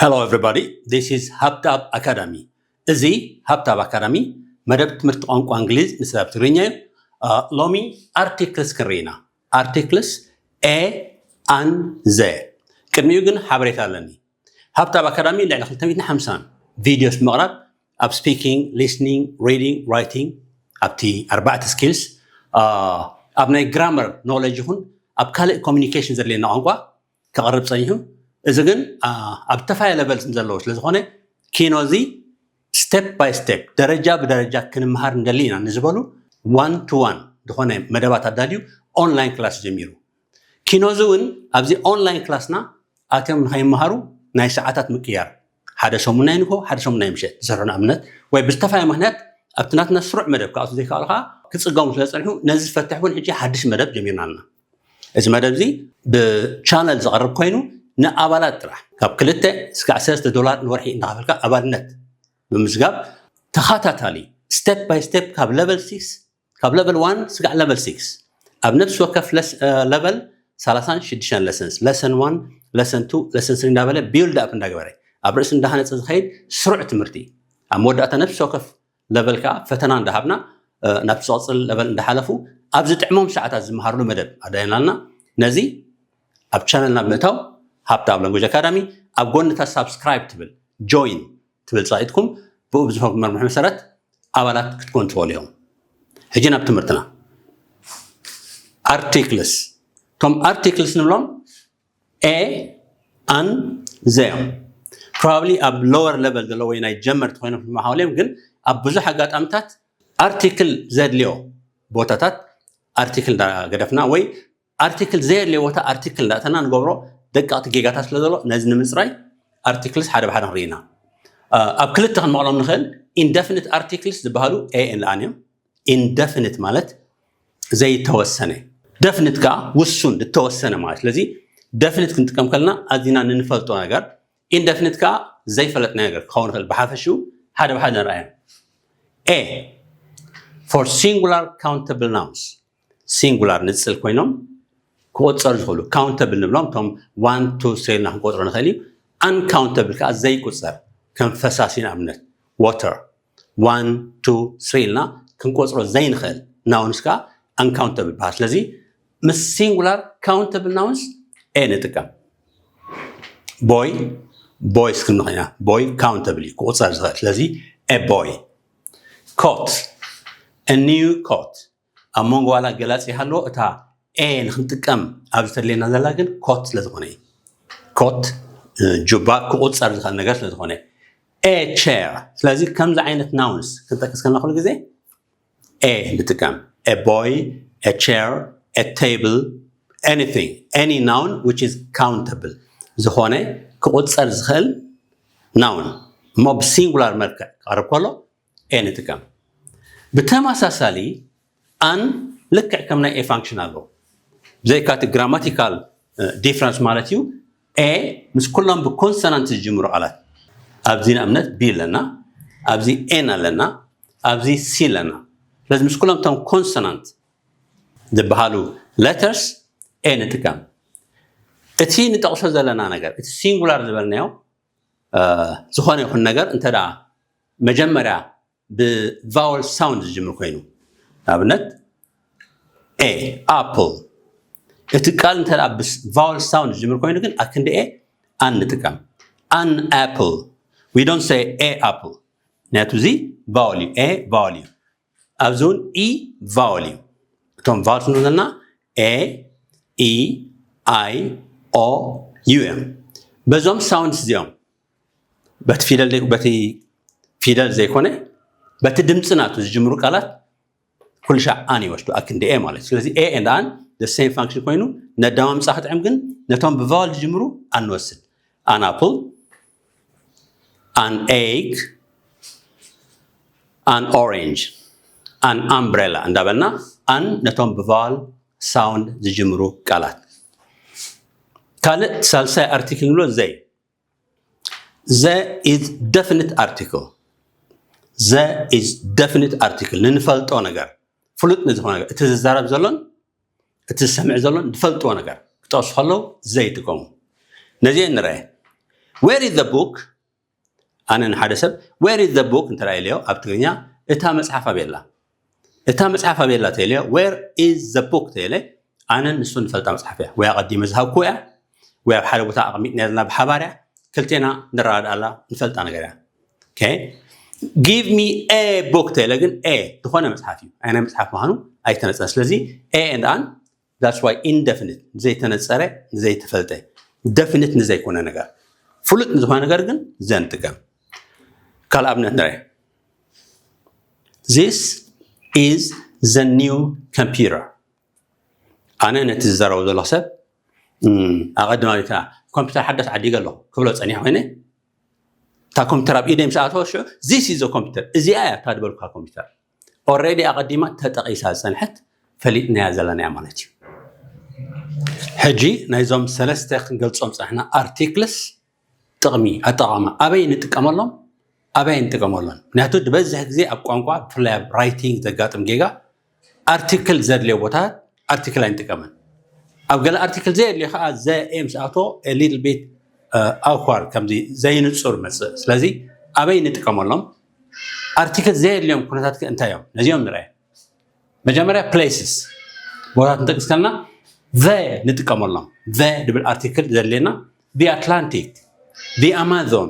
Hello everybody, this is ሃብታብ ኣካዳሚ። እዚ ሃብታብ ኣካዳሚ መደብ ትምህርቲ ቋንቋ እንግሊዝ ንሰብ ትግርኛ እዩ። ሎሚ ኣርቲክልስ ክንርኢ ኢና። ኣርቲክልስ ኤ፣ ኣን፣ ዘ። ቅድሚኡ ግን ሓበሬታ ኣለኒ። ሃብታብ ኣካዳሚ ልዕሊ ክልተ ሚእትን ሓምሳን ቪድዮስ ብምቕራብ ኣብ ስፒኪንግ፣ ሊስኒንግ፣ ሪዲንግ፣ ራይቲንግ፣ ኣብቲ ኣርባዕተ ስኪልስ፣ ኣብ ናይ ግራመር ኖሌጅ ይኹን ኣብ ካልእ ኮሚኒኬሽን ዘድልየና ቋንቋ ከቕርብ ጸኒሑ። እዚ ግን ኣብ ተፋየ ለቨልስ ዘለዉ ስለ ዝኾነ፣ ኪኖ እዚ ስቴፕ ባይ ስቴፕ፣ ደረጃ ብደረጃ ክንምሃር ንደሊ ኢና ንዝበሉ ዋን ቱ ዋን ዝኾነ መደባት ኣዳልዩ ኦንላይን ክላስ ጀሚሩ። ኪኖ እዚ እውን ኣብዚ ኦንላይን ክላስና ኣትዮም ንኸይመሃሩ ናይ ሰዓታት ምቅያር፣ ሓደ ሰሙን ናይ ንግሆ፣ ሓደ ሰሙን ናይ ምሸት ዝሰርሑ ንኣብነት፣ ወይ ብዝተፋየ ምኽንያት ኣብቲ ናትና ስሩዕ መደብ ክኣትዉ ዘይከኣሉ ከዓ ክጽገሙ ስለ ዝጸንሑ፣ ነዚ ዝፈትሕ እውን ሕጂ ሓድሽ መደብ ጀሚርና ኣለና። እዚ መደብ እዚ ብቻነል ዝቐርብ ኮይኑ ንኣባላት ጥራሕ ካብ ክልተ ስጋዕ ሰለስተ ዶላር ንወርሒ እንዳኸፈልካ ኣባልነት ብምዝጋብ ተኸታታሊ ስቴፕ ባይ ስቴፕ ካብ ለቨል ሲክስ ካብ ለቨል ዋን ስጋዕ ለቨል ሲክስ ኣብ ነፍሲ ወከፍ ለቨል ሰላሳን ሽዱሽተን ለሰንስ፣ ለሰን ዋን፣ ለሰን ቱ፣ ለሰን ስሪ እንዳበለ ቢልድ ኣፕ እንዳገበረ ኣብ ርእሲ እንዳሃነፀ ዝኸይድ ስሩዕ ትምህርቲ፣ ኣብ መወዳእታ ነፍሲ ወከፍ ለቨል ከዓ ፈተና እንዳሃብና ናብቲ ዝቐፅል ለቨል እንዳሓለፉ ኣብ ዝጥዕሞም ሰዓታት ዝመሃርሉ መደብ ኣዳይናልና። ነዚ ኣብ ቻነልና ብምእታው ሃብታብ ላንጉጅ ኣካዳሚ ኣብ ጎንታ ሳብስክራይብ ትብል ጆይን ትብል ፃኢትኩም ብኡ ብዝፈርኩም መርምሒ መሰረት ኣባላት ክትኮኑ ትኽእሉ እዮም። ሕጂ ናብ ትምህርትና። ኣርቲክልስ፣ እቶም ኣርቲክልስ ንብሎም ኤ፣ ኣን፣ ዘ እዮም። ፕሮባብሊ ኣብ ሎወር ለቨል ዘሎ ወይ ናይ ጀመርቲ ኮይኖም ክመሃሩ እዮም፣ ግን ኣብ ብዙሕ ኣጋጣሚታት ኣርቲክል ዘድልዮ ቦታታት ኣርቲክል እንዳገደፍና ወይ ኣርቲክል ዘየድልዮ ቦታ ኣርቲክል እንዳእተና ንገብሮ ደቀቕቲ ጌጋታት ስለ ዘሎ ነዚ ንምፅራይ ኣርቲክልስ ሓደ ብሓደ ንርኢ ኢና። ኣብ ክልተ ክንመቕሎም ንኽእል። ኢንደፊኒት ኣርቲክልስ ዝበሃሉ ኤ ኤን ኣን እዮም። ኢንደፊኒት ማለት ዘይተወሰነ፣ ደፊኒት ከዓ ውሱን ዝተወሰነ ማለት። ስለዚ ደፊኒት ክንጥቀም ከለና ኣዚና ንንፈልጦ ነገር፣ ኢንደፊኒት ከዓ ዘይፈለጥና ነገር ክኸውን ይኽእል። ብሓፈሽኡ ሓደ ብሓደ ንርኣዮም። ኤ for singular countable nouns፣ ሲንጉላር ንፅል ኮይኖም ክቆፀሩ ዝኽእሉ፣ ካውንተብል ንብሎም እቶም ዋን ቱ ስሪ ኢልና ክንቆፅሮ ንኽእል እዩ። ኣንካውንተብል ከዓ ዘይቁፀር፣ ከም ፈሳሲ ንኣብነት ዋተር፣ ዋን ቱ ስሪ ኢልና ክንቆፅሮ ዘይንኽእል ናውንስ ከዓ ኣንካውንተብል ይበሃል። ስለዚ ምስ ሲንጉላር ካውንተብል ናውንስ ኤ ንጥቀም። ቦይ፣ ቦይስ ክንብል ኢና። ቦይ ካውንተብል እዩ፣ ክቁፀር ዝኽእል። ስለዚ ኤ ቦይ። ኮት፣ ኒው ኮት። ኣብ መንጎ ዋላ ገላፂ ይሃለዎ፣ እታ ኤ ንክንጥቀም ኣብ ዝተድልየና ዘላ ግን ኮት ስለ ዝኾነ እዩ። ኮት ጁባ ክቁፀር ዝኽእል ነገር ስለ ዝኾነ። ኤ ቸር። ስለዚ ከምዚ ዓይነት ናውንስ ክንጠቅስ ከለና ኩሉ ግዜ ኤ ንጥቀም። A boy, a chair, a table, anything, any noun which is countable ዝኾነ ክቁፀር ዝኽእል ናውን እሞ ብሲንጉላር መልክዕ ክቐርብ ከሎ ኤ ንጥቀም። ብተመሳሳሊ ኣን ልክዕ ከም ናይ ኤ ፋንክሽን ኣለዎ። ብዘይካቲ ግራማቲካል ዲፍረንስ ማለት እዩ። ኤ ምስ ኩሎም ብኮንሶናንት ዝጅምሩ ቃላት፣ ኣብዚ ንኣብነት ቢ ኣለና፣ ኣብዚ ኤን ኣለና፣ ኣብዚ ሲ ኣለና። ስለዚ ምስ ኩሎም እቶም ኮንሶናንት ዝበሃሉ ሌተርስ ኤ ንጥቀም። እቲ ንጠቕሶ ዘለና ነገር፣ እቲ ሲንጉላር ዝበልናዮ ዝኾነ ይኹን ነገር እንተ ደኣ መጀመርያ ብቫወል ሳውንድ ዝጅምር ኮይኑ፣ ንኣብነት ኤ ኣፕል፣ እቲ ቃል እንተ ደኣ ብቫወል ሳውንድ ዝጅምር ኮይኑ ግን ኣክንዲ ኤ ኣን ንጥቀም። ኣን ኣፕል፣ we don't say a apple፣ ምክንያቱ እዚ ቫወል እዩ። ኤ ቫወል እዩ። ኣብዚ እውን ኢ ቫወል እዩ። እቶም ቫወል ስንብለና ኤ፣ ኢ፣ ኣይ፣ ኦ፣ ዩ እዮም። በዞም ሳውንድስ እዚኦም በቲ ፊደል በቲ ፊደል ዘይኮነ በቲ ድምፂ ናቱ ዝጅምሩ ቃላት ኩሉ ሻዕ ኣን ይወስዱ፣ ኣክንዲ ኤ ማለት እዩ። ስለዚ ኤ ኤንድ ኣን the same function ኮይኑ ነዳማምፃ ክጥዕም ግን ነቶም ብቫወል ዝጅምሩ ኣን ንወስድ። ኣን ኣፕል፣ ኣን ኤግ፣ ኣን ኦሬንጅ፣ ኣን ኣምብሬላ እንዳበልና ኣን ነቶም ብቫወል ሳውንድ ዝጅምሩ ቃላት። ካልእ ሳልሳይ ኣርቲክል ንብሎ ዘይ። ዘ is definite article። ዘ is definite article፣ ንንፈልጦ ነገር፣ ፍሉጥ ንዝኾነ ነገር፣ እቲ ዝዛረብ ዘሎን እቲ ዝሰምዕ ዘሎን ዝፈልጥዎ ነገር ክጠቕሱ ከለዉ ዘ ይጥቀሙ። ነዚአን ንርአ። Where is the book? ኣነ ንሓደ ሰብ where is the book እንተ ኢለዮ ኣብ ትግርኛ እታ መጽሓፍ ኣበይ ኣላ? እታ መጽሓፍ ኣበይ ኣላ ተኢለዮ where is the book ተኢለ ኣነን ንሱን ንፈልጣ መጽሓፍ እያ። ወይ ኣቐዲመ ዝሃብኩ እያ ወይ ኣብ ሓደ ቦታ ኣቐሚጥና ዘለና ብሓባር እያ። ክልቴና ንረዳድኣላ ንፈልጣ ነገር እያ። Okay? Give me a book ተኢለ ግን a ዝኾነ መጽሓፍ እዩ። ኣየናይ መጽሓፍ ምዃኑ ኣይተነጸን። ስለዚ a and an that's why indefinite ንዘይተነጸረ ንዘይተፈልጠ definite ንዘይኮነ ነገር ፍሉጥ ንዝኾነ ነገር ግን ዘንጥቀም ካልእ ኣብነት ንርአ This is the new computer ኣነ ነቲ ዝዛረቡ ዘለኹ ሰብ ኣቐድማዊታ ኮምፒውተር ሓዳስ ዓዲገ ኣለኹ ክብሎ ጸኒሕ ኮይነ እታ ኮምፒውተር ኣብ ኢደይ ምስ ኣተወ ሽዑ this is the computer እዚኣ እያ እታ ዝበልኩካ ኮምፒውተር already ኣቐዲማ ተጠቒሳ ዝጸንሐት ፈሊጥናያ ዘለናያ ማለት እዩ ሕጂ ናይዞም ሰለስተ ክንገልጾም ጸንሕና articles ጥቕሚ ኣጠቓቕማ ኣበይ ንጥቀመሎም ኣበይ ንጥቀመሎም ምክንያቱ ዝበዝሕ ግዜ ኣብ ቋንቋ ብፍላይ ኣብ writing ዘጋጥም ጌጋ article ዘድልዮ ቦታ article ኣይንጥቀምን ኣብ ገለ article ዘየድልዮ ከዓ ዘ ኤ ምስ ኣቶ little bit awkward ከምዚ ዘይንጹር መጽእ ስለዚ ኣበይ ንጥቀመሎም article ዘየድልዮም ኩነታት ከ እንታይ እዮም ነዚኦም ንርአ መጀመርያ places ቦታት ንጠቅስ ከለና the ንጥቀመሎም the ድብል article ዘድልየና the Atlantic the Amazon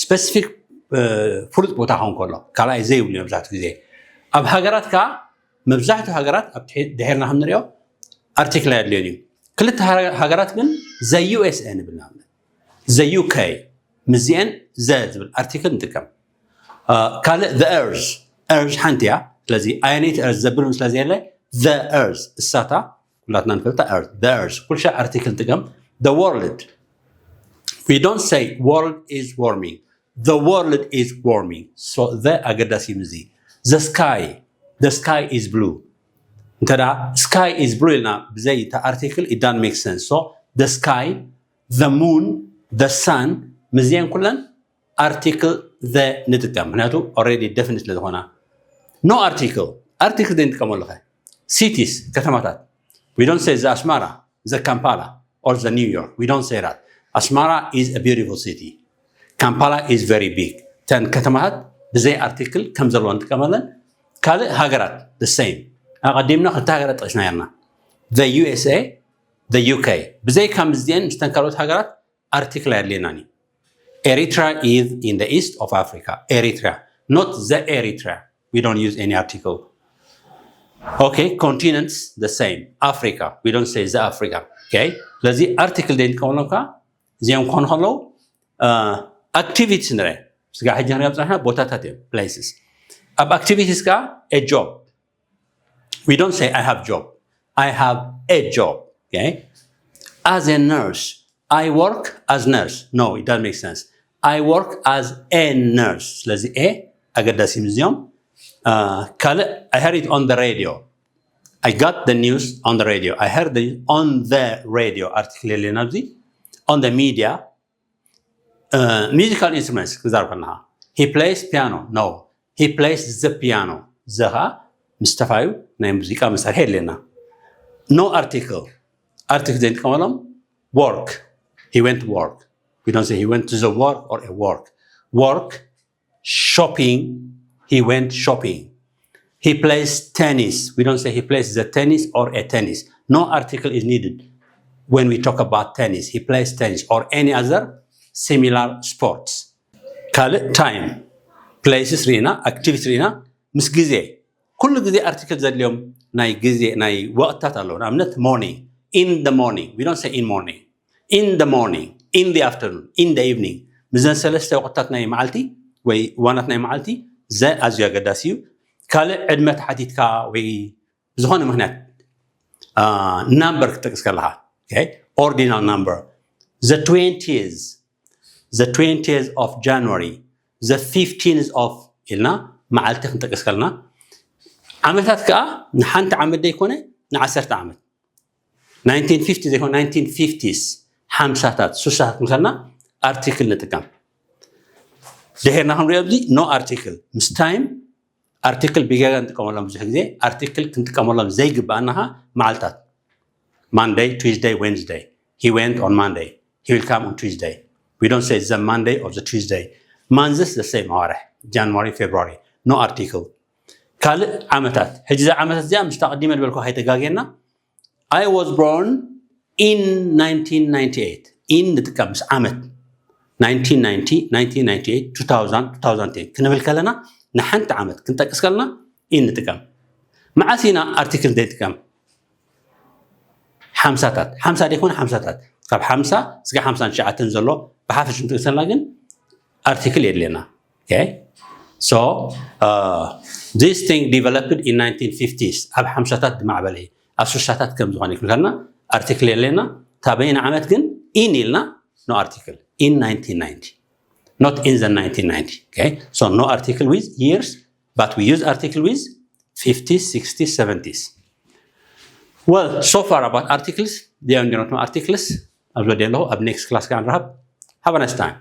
specific ፍሉጥ ቦታ ክኸውን ከሎ ካልኣይ ዘይብሉ መብዛሕትኡ ግዜ ኣብ ሃገራት ከዓ መብዛሕትኡ ሃገራት ኣብ ድሕርና ከም ንሪኦ article ኣየድልዮን እዩ ክልተ ሃገራት ግን the U S A ንብል ንኣብነት the U K ምስዚአን the ዝብል article ንጥቀም ካልእ the earth earth ሓንቲ እያ ስለዚ ኣየነይቲ earth ዘብል ስለ ዘየለ the earth እሳታ ኩላትና ንፈልጣ earth the earth ኩልሻ article ንጥቀም the world we don't say world is warming the world is warming so the ኣገዳሲ ምዚ the sky the sky is blue እንተ sky is blue ኢልና ብዘይ article it doesn't make sense so the sky the moon the sun ምስዚአን ኩለን article the ንጥቀም ምክንያቱ already definite ስለዝኾና no article article ዘይንጥቀመሉ ኸ cities ከተማታት we don't say the Asmara the Kampala or the New York we don't say that Asmara is a beautiful city Kampala is very big ተን ከተማታት ብዘይ article ከም ዘለዎ ንጥቀመለን ካልእ ሃገራት the same ኣቐዲምና ክልተ ሃገራት ጠቂስና ርና the U S A the U K ብዘይካ ምስዚአን ምስተን ካልኦት ሃገራት article ኣየድልየናን እዩ Eritrea is in the east of Africa Eritrea not the Eritrea we don't use any article okay continents the same Africa we don't say the Africa okay ስለዚ article ዘይንጥቀመሎም ከዓ እዚኦም ክኾኑ ከለዉ activities ንረ ስጋ ሕጂ ንሪኦም ፅናሕና ቦታታት እዮም places ኣብ activities ከዓ a job we don't say I have job I have a job okay as a nurse I work as nurse no it doesn't make sense I work as a nurse ስለዚ a ኣገዳሲ ምዚኦም ካልእ I heard it on the radio I got the news on the radio I heard the on the radio article የለን ኣብዚ on the media musical instruments ክዛረብ ከለኻ he plays piano no he plays the piano ዘኻ ምስ ተፋዩ ናይ ሙዚቃ መሳርሒ የድልየና no article article ዘይንጥቀመሎም work he went work we don't say he went to the work or a work work shopping he went shopping he plays tennis we don't say he plays the tennis or a tennis no article is needed when we talk about tennis he plays tennis or any other similar sports ካልእ time places ርኢና activities ርኢና ምስ ግዜ ኩሉ ግዜ article ዘድልዮም ናይ ግዜ ናይ ወቕትታት ኣለዉ ንኣብነት morning in the morning we don't say in morning in the morning in the afternoon in the evening ምዘን ሰለስተ ወቕትታት ናይ መዓልቲ ወይ እዋናት ናይ መዓልቲ the ኣዝዩ ኣገዳሲ እዩ ካልእ ዕድመ ተሓቲትካ ወይ ዝኾነ ምክንያት number ክትጠቅስ ከለካ ordinal number the twentieth the twentieth of January the fifteenth of ኢልና መዓልቲ ክንጠቅስ ከለና ዓመታት ከዓ ንሓንቲ ዓመት ዘይኮነ ንዓሰርተ ዓመት nineteen fifty ዘይኮነ nineteen fifties ሓምሳታት ሱሳታት ምከልና article ንጥቀም ድሕርና ክንሪኦ ኣብዚ no article ምስ time article ብጌጋ ንጥቀመሎም ብዙሕ ግዜ article ክንጥቀመሎም ዘይግባኣናኻ መዓልታት Monday Tuesday Wednesday he went on Monday he will come on Tuesday We don't say the Monday or the Tuesday. Months the same ኣዋርሕ January, February. No article. ካልእ ዓመታት ሕጂ እዛ ዓመታት እዚኣ ምስታ ቅዲመ ዝበልኩ ከይተጋግየና I was born in nineteen ninety-eight. In ንጥቀም ምስ ዓመት nineteen ninety, nineteen ninety-eight, two thousand, two thousand ten ክንብል ከለና ንሓንቲ ዓመት ክንጠቅስ ከለና in ንጥቀም። መዓስ ኢና ኣርቲክል ዘይጥቀም? ሓምሳታት ሓምሳ ደይኮነ ሓምሳታት ካብ ሓምሳ እስከ ሓምሳ ትሽዓተን ዘሎ ብሓፈሽ ንጥቅሰልና ግን ኣርቲክል የድልየና። Okay? So uh, this thing developed in nineteen fifties ኣብ ሓምሳታት ዝማዕበለ እዩ። ኣብ ስሳታት ከም ዝኾነ ይክልከልና ኣርቲክል የድልየና። ታበይና ዓመት ግን in ኢልና no article in nineteen ninety, not in the nineteen ninety. Okay? So no article with years, but we use article with fifties, sixties, seventies. Well, so far about articles. There are no articles. ኣብ ዘደ ኣለኹ ኣብ next class ጋር ንረኸብ። Have a nice time.